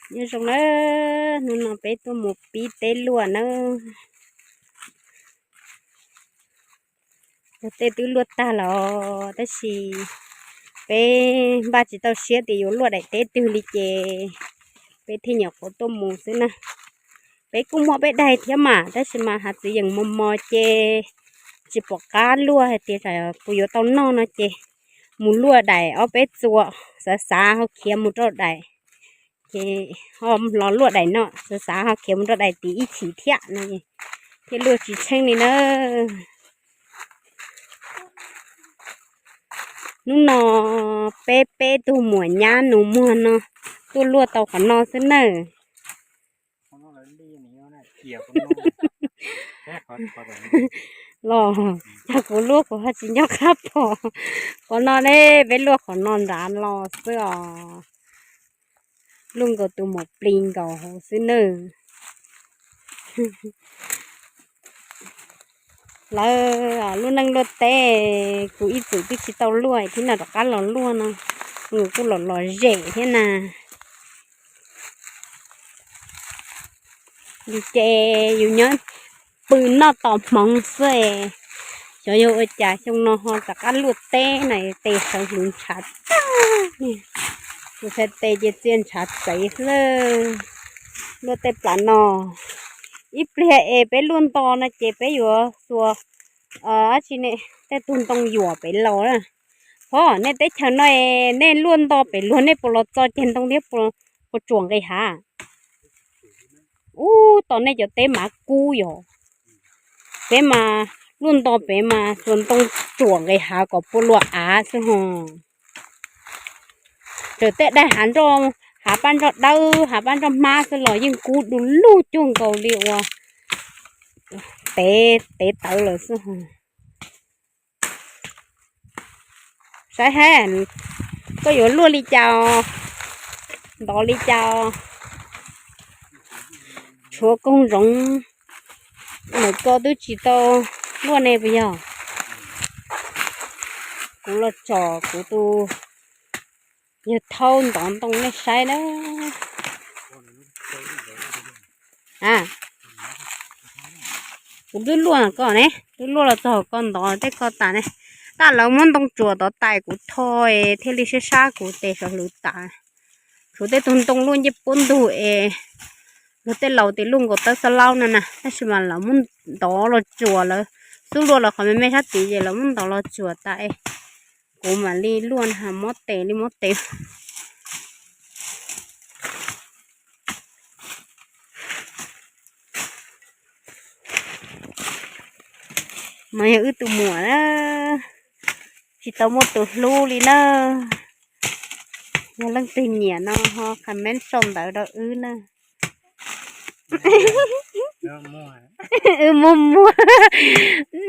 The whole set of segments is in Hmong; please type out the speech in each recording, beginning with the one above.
Nyob zoo na, hnub no peb tuaj mus pib teb luaj na. Luag tej twb luaj tag los tab sis peb npaj tsis tau siab tias yuav luaj daim teb twg li ces peb thiaj nyuam qhuav tuaj mus xwb na. Peb kuj muaj peb daig thiab mas tab sis mas hav txiv yeem mos mos ces tsis pom qab luaj hais tias puas yuav tau noj no ces mus luaj daim ob peb txuas xav xav ho khiav mus rau daim, ces ho los luaj daim no xav xav ho khiav mus rau daim tid ib chim thiab no thiaj luaj tsis tsheej li na. Hnub no peb peb tug muam nyab nus muag no tuaj luaj tau qhov no xwb nawb. Los yog kuv luaj kuv ho tsis nco qab pom. Qhov no ne, peb luaj qhov no nrad los xwb os. Luaj nkaus tus muam plis nkaus hauv xwb nawb. Lawv lub neej luaj teb, kuv ib txwm twb tsis tau luaj thiab no rov qab los luaj no, nws kuj los los zem thiab na. Yus ces yus nyob pw noj tos hmoov xwb. Xyov yog ua cas xyoo no ho rov qab luaj teb na, tes sawv hwv ntshav tag. Kuv txhais tes ces txia ntshav txev xwb. Luaj tej plam no, ib pliag es peb luaj nto no ces peb yuav xuas dab tsi ne, tej tug ntoo yuam pem laus na. Ho nej teb chaws no es nej luaj nto pem luag nej puas los txo ceg ntoo thiab puas tsuam nqis hav? Ub, tos nej cov teb mav kub yog, peb mas luaj nto pem mas xuas ntoo tsuam nqis hav kom puas luag av xwb ho. Txawm tej daig hav nroj, hav paj nroj dawb hav paj nroj hmab xwb los yeej kub du lug cuag nkaus li ua tev tev tawv lawm xwb ho. Saib hab, koj yuav luaj li cas, ntov li cas, tshuav koog zoov ntawm ko twb tsis tau luaj ne puas yog? Kuv los tsom kuv tus yawg thaub ntov ntoo nej saib na. Kuv twb luaj koj ne, twb luaj los txog koj ntov tej ko tas ne. Tab lawv muab ntoo tsuam tod tais kuv tho thiaj li sab sab kuv tes saum hlwv tas. Tshuav tej tug ntoo luaj ncej puab ntug es luag tej laus tias luaj nkaus tawb xab laub no na, tab sis mas lawv muab ntov los tsuam, lawv xub luaj los qhov me me sab tid ces lawv muab ntov los tsuam tas es kuv mam li luaj na, mob tes li mob tes. Mas yog wb tus muam na, tsis tau muaj tus hlub li na. Yog leej twg nyiam no ho comment sau ntawv rau wb na. Wb muaj muag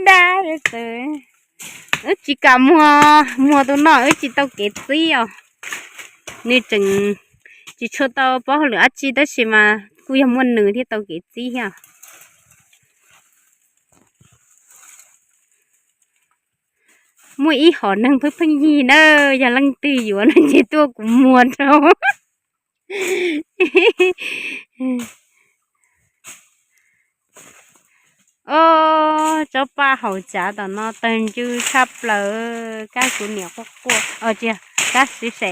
dab, wb tsis kam muag, muag tus no wb tsis tau kev txib os. Nws tseem tsis tshua tau paub hauj lwm dab tsi tab sis mas kuj yog muaj nws thiaj tau kev txib thiab. Muaj ib hom neeg pheej pheej yig na, yog leej twg yuav no ces tuaj kuv muag rau. Os, tsob paj haum tsav tom no tawg ntswg tshaj plaws, kab kuv niam quaj quaj, tsiag, kab sib se.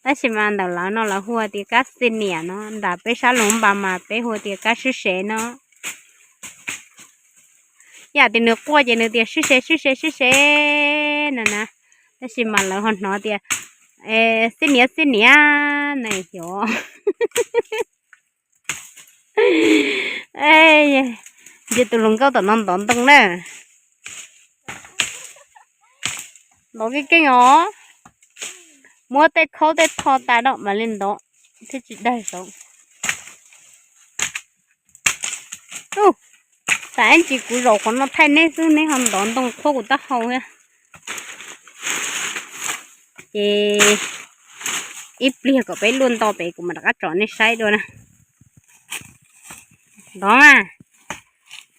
Tab sis mas ntawm lawv no lawv hu tias kab xij niam no, nram peb sab Luas Npas mas peb hu tias kab sib se no. Yam tias nws quaj ces nws tias sib se sib se sib se no na, tab sis mas lawv ho hnov tias xij niam xij niam na xyov. Ntsia tus hluas nkauj tom no ntov ntoo na. Ntov keej keej os. Muab tej khaub tej tho tas no mam li ntov thiaj tsis daig saud. Ub, tas ib ntsis kuv zaum qhov no thaij neb xwb neb ho ntov ntoo qhuab kuv taub hau thiab. Ces ib pliag kom peb luaj nto pem kuv mam rov qab tsom nej saib dua na. Ntov mas,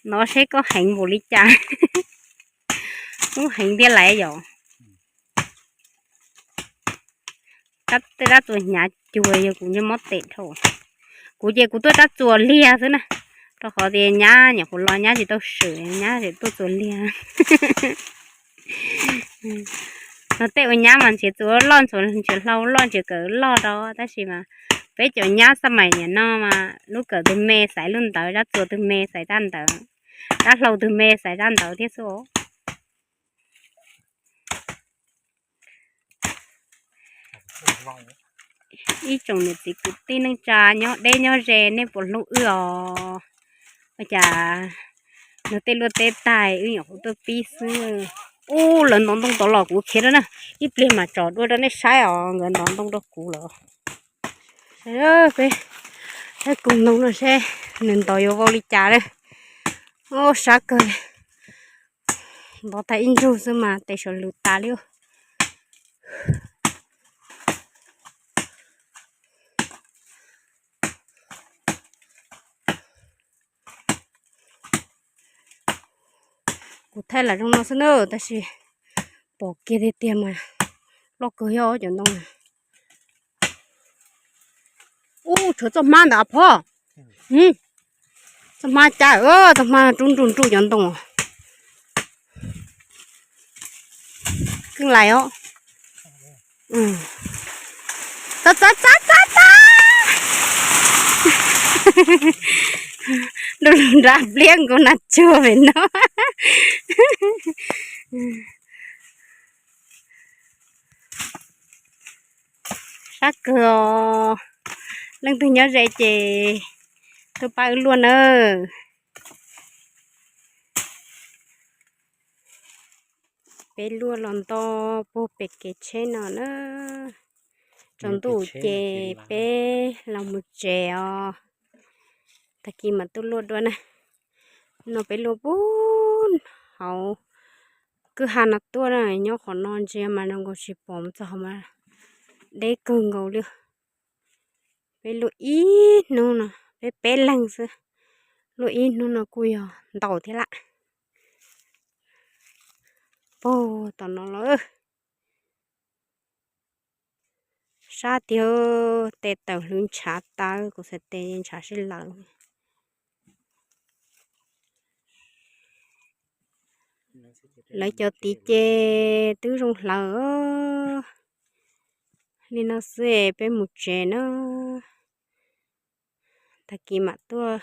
ntov seb koj heev npaum li cas. Ub, heev tiag lawm yom. tej rab txuas hnyav cuag yog kuv ntsej muab tes dhau. Kuv ces kuv tuaj rab txuas liag xwb na, rau qhov tias nyab nyuam qhuav los nyab tsis tau swm, nyab tseem tuaj txuas liag. No tej ua nyab mas nrhiav txuas loj, nrhiav hlau loj, nrhiav kawm loj rau, tab sis mas peb cov nyab xab maim niam no mas lub kawm twg me xaiv lub ntawd, rab txuas twg me xaiv rab ntawd, rab hlau twg me xaiv rab ntawd thiab xwb. Ib tsoom niam txiv kwv tij neej tsa nyob deb nyob ze, nej puas hlub wb os? Ua cas nws tej luaj teb tag wb nyuam qhuav tuaj pib xwb. Ub, lawv ntov ntoo tod los kuv khiav rau na, ib pliag mam tsom dua rau nej saib os, nkawd ntov ntoo rau kuv lawm. Peb, peb koom ntoo no seb nws ntov yuav vau li cas lawm. Ub, sab kawg li. Ntov tag ib ntsug xwb mas tes saum lws tas li. Kuv thaij lam zoo no xwb na, tab sis pom kiag tiag tiag mas loj kawg yog cov ntoo na. Ub, tshuav txoj hmab ntawm a phob. Txoj hmab cas, txoj hmab rub nruj nruj cov ntoo. Keej lais os. Txav txav txav txav txav. Nrub lug nrab pliab nkaus nas tsuag pem no. Sab kawg os. Leej twg nyob ze ces tuaj pab wb luaj nawb. Peb luaj los nto puag pem kev tsheb no na. Tsaus ntuj ces peb los mus tsev os. Tag kis mam tuaj luaj dua na. No peb luaj puag hauv kwj ha no tuaj na, nyob qhov no ntsia mas zoo nkaus tsis pom mus txog hauv mas deb kawg nkaus li. Peb luaj ib hnub no, peb peb leeg xwb, luaj ib hnub no kuj yog ntau thiab lawm. Puag tom no los sab tiag, tes tawm hlwv ntshav tawv, kuv xav tes ntshav sib laws. Lawv cov tid ces twb zoo hlaws. Li no xwb peb mus tsev na. Tag kis mam tuaj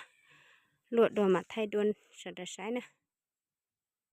luaj dua mam thaij dua sawv daws saib na.